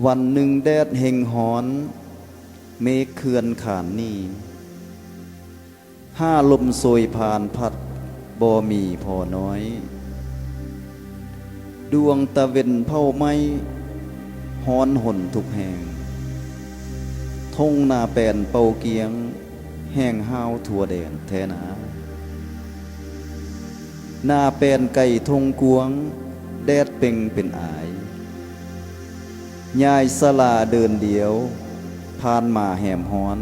ວັນໜຶ່ງແດດເຮັງຮ້ອນ ເມກເຄື່ອນຂານໜີ ຫາລົມໂຊຍຜ່ານພັດ ບໍ່ມີພໍນ້ອຍ ດວງຕາເວັນເຜົາໄໝ້ ຮ້ອນຮົນທຸກແຫ່ງ ທົ່ງນາແປນເປົ່າກຽງ ແຫ້ງຫ້າວທົ່ວແດນແທ້ນາ. ນາແປນໄກທົ່ງກວ້າງ ແດດເປັ່ງເປັນອາຍ ຍາຍສະຫຼາເດີນດຽວ ຜ່ານມາແຮມຮ້ອນ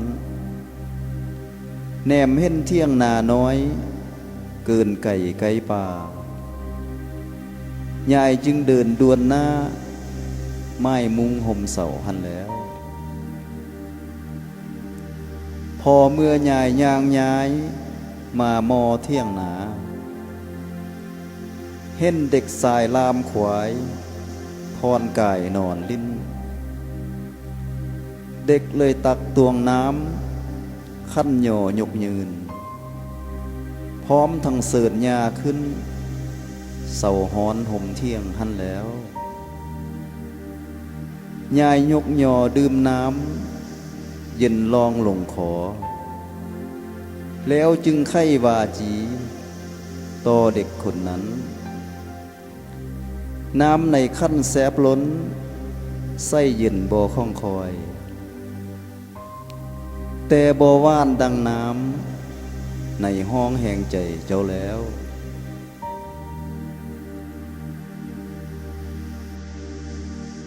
ແນມເຫັນຖຽງນານ້ອຍ ເກີນໄກໃກ້ປ່າ ຍາຍຈຶ່ງເດີນດ່ວນໜ້າ ໝາຍມຸ່ງຮົ່ມເສົາຫັ້ນແລ້ວ. ພໍເມື່ອຍາຍຍ່າງຍ້າຍ ມາໝໍ້ຖຽງນາ ເຫັນເດັກຊາຍລ່າມຄວາຍ ຜ່ອນກາຍນອນຫຼິ້ນ ເດັກເລີຍຕັກຕວງນ້ຳ ຂັນຍໍຍົກຍືນ ພ້ອມທັງເຊີນຍ່າຂຶ້ນ ເສົາຮ້ອນຮົ່ມຖຽງຫັ້ນແລ້ວ. ຍາຍຍົກຍໍດື່ມນ້ຳ ເຢັນລ່ອງລົງຄໍ ແລ້ວຈຶ່ງໄຂວາຈີ ຕໍ່ເດັກຄົນນັ້ນ ນ້ຳໃນຂັນແຊບລົ້ນ ໃສເຢັນບໍ່ຂອງຂ້ອຍ ແຕ່ບໍ່ຫວານດັ່ງນ້ຳ ໃນຮ່ອງແຮງໃຈເຈົ້າແລ້ວ.